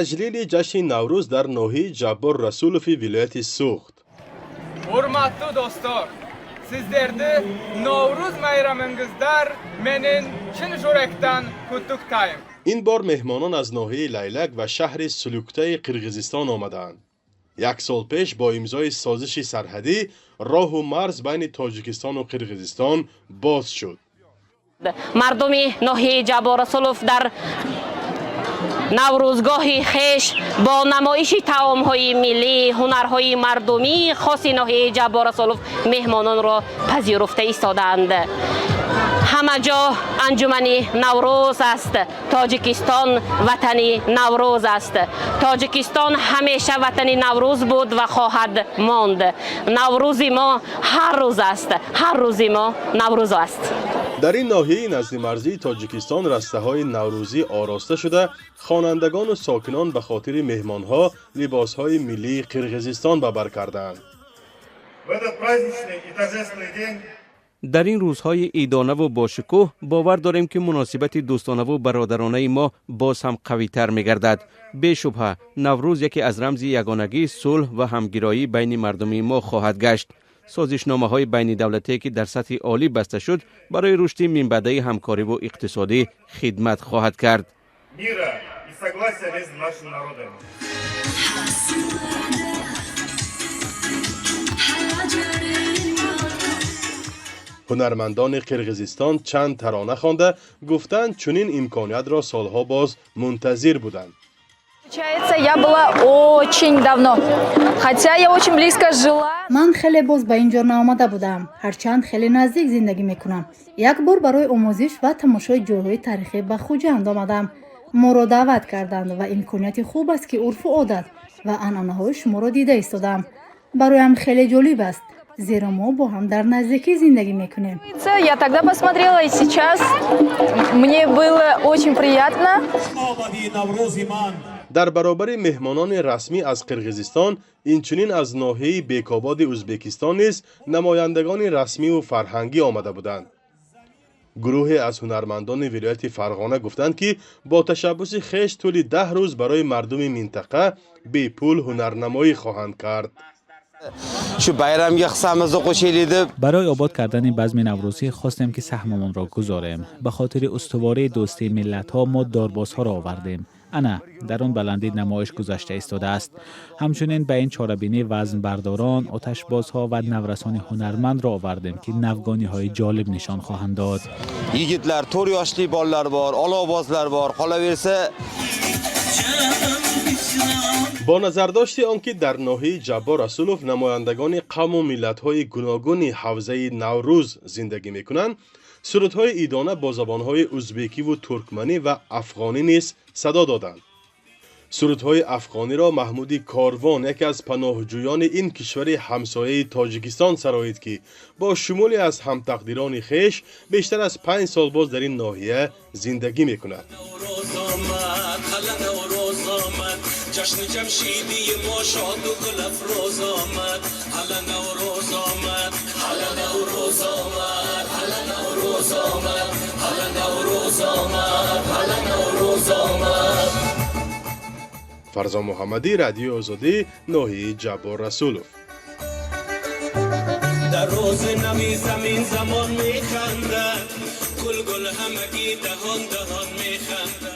Таҷлили ҷашни Наврӯз дар ноҳияи Ҷаббор Расулови вилояти Суғд. Урматтуу достор, сиздерди Нооруз майрамыңыздар менен чын жүрөктөн куттуктайм. Ин бор меҳмонон аз ноҳияи Лайлак ва шаҳри Сулюктаи Қирғизистон омадаанд. Як сол пеш бо имзои созиши сарҳадӣ роҳу марз байни Тоҷикистону Қирғизистон боз шуд. Мардуми ноҳияи Ҷаббор Расулов дар наврӯзгоҳи хеш бо намоиши таомҳои миллӣ, ҳунарҳои мардумии хоси ноҳияи Ҷаббор Расулов меҳмононро пазируфта истодаанд. Ҳама ҷо анҷумани Наврӯз аст. Тоҷикистон ватани Наврӯз аст. Тоҷикистон ҳамеша ватани Наврӯз буд ва хоҳад монд. Наврӯзи мо ҳар рӯз аст, ҳар рӯзи мо Наврӯз аст. Дар ин ноҳияи наздимарзии Тоҷикистон растаҳои наврӯзӣ ороста шуда, хонандагону сокинон ба хотири меҳмонҳо либосҳои миллии Қирғизистон ба бар кардаанд. В этот праздничный и торжественный день Дар ин рӯзҳои идонаву бошукӯҳ бовар дорем, ки муносибати дӯстонаву бародаронаи мо боз ҳам қавитар мегардад. Бешубҳа, Наврӯз яке аз рамзи ягонагӣ, сулҳ ва ҳамгироӣ байни мардуми мо хоҳад гашт. Созишномаҳои байнидавлатие, ки дар сатҳи олӣ баста шуд, барои рушди минбаъдаи ҳамкориву иқтисодӣ хидмат хоҳад кард. Мира и согласия между нашими народами. Ҳунармандони Қирғизистон чанд тарона хонда, гуфтанд, чунин имкониятро солҳо боз мунтазир буданд. Получается, я была очень давно. Хотя я очень близко жила. Ман хеле боз ба ин ҷо наомада будам, ҳарчанд хеле наздик зиндагӣ мекунам. Як бор барои омӯзиш ва тамошои ҷойҳои таърихӣ ба Хуҷанд омадам. Моро даъват карданд ва имконияти хуб аст, ки урфу одат ва анъанаҳои шуморо дида истодам. Бароям хеле ҷолиб аст, зеро мо бо ҳам дар наздикӣ зиндагӣ мекунем. Я тогда посмотрела, и сейчас мне было очень приятно. Дар баробари меҳмонони расмӣ аз Қирғизистон, инчунин аз ноҳияи Бекободи Ӯзбекистон низ намояндагони расмиву фарҳангӣ омада буданд. Гурӯҳе аз ҳунармандони вилояти Фарғона гуфтанд, ки бо ташаббуси хеш тӯли 10 рӯз барои мардуми минтақа бепул ҳунарнамоӣ хоҳанд кард. Shu bayramga hissamizni qo'shaylik deb. Барои обод кардани базми наврӯзӣ хостем, ки саҳмамонро гузорем. Ба хотири устувории дӯстии миллатҳо мо дорбозҳоро овардем. Ана дар он баландӣ намоиш гузашта истодааст. Ҳамчунин ба ин чорабинӣ вазнбардорон, оташбозҳо ва наврасони ҳунармандро овардем, ки навгониҳои ҷолиб нишон хоҳанд дод. Yigitlar, 4 yoshli bolalar bor, olovbozlar bor, qolaversa Бо назардошти он ки дар ноҳияи Ҷаббор Расулов намояндагони қавму миллатҳои гуногуни ҳавзаи Наврӯз зиндагӣ мекунанд, сурудҳои идона бо забонҳои узбекиву туркманӣ ва афғонӣ низ садо доданд. Сурудҳои афғониро Маҳмуди Корвон, яке аз паноҳҷӯёни ин кишвари ҳамсояи Тоҷикистон, сароид, ки бо шумуле аз ҳамтақдирони хеш бештар аз 5 сол боз дар ин ноҳия зиндагӣ мекунад. جشن جمشیدی ما شاد و گل افروز آمد. هلا نوروز آمد، هلا نوروز آمد، هلا نوروز آمد، هلا نوروز آمد، هلا نوروز آمد. Фарзон Муҳаммадӣ, Радиои Озодӣ, ноҳияи Ҷаббор Расулов. در روز نوی زمین زمان میخندد، گل گل همگی دهان دهان میخندد.